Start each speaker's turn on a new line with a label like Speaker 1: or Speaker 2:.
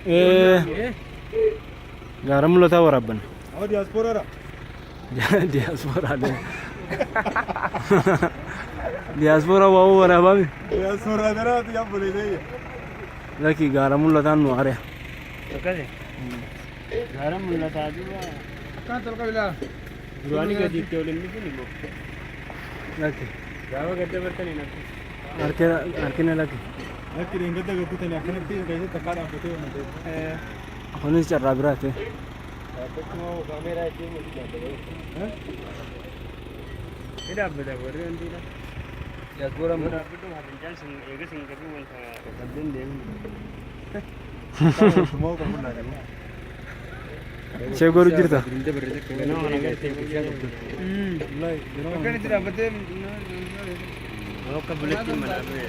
Speaker 1: Eh, gaara mul'ataa waraabban.
Speaker 2: Awa diyaaspoora.
Speaker 1: Diyaaspoora. Diyaaspoora waa waraabame.
Speaker 2: Diyaaspoora daraati yaa buleelee.
Speaker 1: Lakki gaara mul'ataan nu ari'a.
Speaker 3: Akkasi. Gaara mul'ataa duuba.
Speaker 4: Akkaan tolka bilaa.
Speaker 3: Duraanii gadi itti ol hin dhufin immoo.
Speaker 1: Lakki
Speaker 3: Gaafa gad dabartan hin argu.
Speaker 1: harkina harkina lakki.
Speaker 2: Lakki dheengadda gabbitanii akkanatti keessatti takkaa dhaabbatee waan ta'eef.
Speaker 1: Kunis carraa biraati.
Speaker 3: Kaameeraa ittiin Ni dhaabbata warri wantiidha.
Speaker 4: Diyaaspoora
Speaker 3: Yoo dhaabbadhu hafincaan sin eega sin qabu wanta qaqqabdeen deemu.
Speaker 2: Sumoo qabu naa qabu.
Speaker 1: Ishee godhu jirta.
Speaker 3: Ganama kana gartee guyyaa qabdu.
Speaker 2: Wallahi ganama
Speaker 4: Akkan itti dhaabbatee
Speaker 3: Akka buletti mana ba'e.